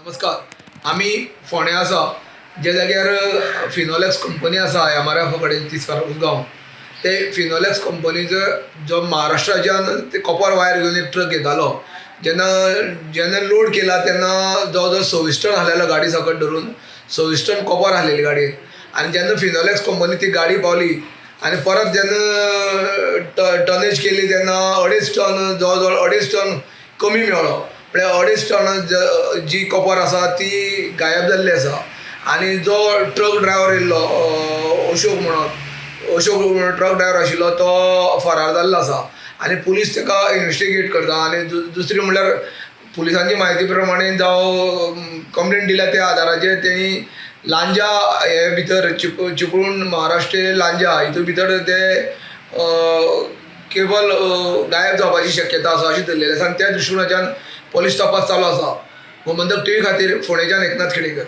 नमस्कार, आमी फोंड्या आसा, जे जाग्यार फिनोलेक्स कंपनी आसा एमआरएफा कडेन, तिस्कार उसगांव. ते फिनोलेक्स कंपनीचो जो महाराष्ट्राच्यान ते कॉपर वायर घेवन एक ट्रक येतालो, जेन्ना जेन्ना लोड केला तेन्ना जवळ जवळ 26 टन आहलेलो. गाडी सकट धरून 26 टन कॉपर आहलेली गाडयेन. आनी जेन्ना फिनोलेक्स कंपनी ती गाडी पावली आनी परत जेन्ना टनेज केली तेन्ना अडेच टन, जवळ जवळ अडेच टन कमी मेळ्ळो. म्हळ्यार अडेच टन जी कॉपर आसा ती गायब जाल्ली आसा. आनी जो ट्रक ड्रायवर येयल्लो अशोक म्हणून, अशोक म्हणून ट्रक ड्रायवर आशिल्लो, तो फरार जाल्लो आसा आनी पुलीस ताका इन्वेस्टिगेट करता. आनी दुसरी म्हणल्यार पुलिसांची म्हायती प्रमाणे जावं कंप्लेन दिल्या त्या आदाराचेर तेणी लांजा हे भितर चिपळूण, महाराष्ट्र लांजा हितून भितर ते केबल गायब जावपाची शक्यता आसा अशी धरलेली आसा. आनी त्या दृश्टीकोनाच्यान पोलीस तपास चालू आसा. गोमंतक टीव्ही खातीर फोंडेच्यान एकनाथ खेडेकर.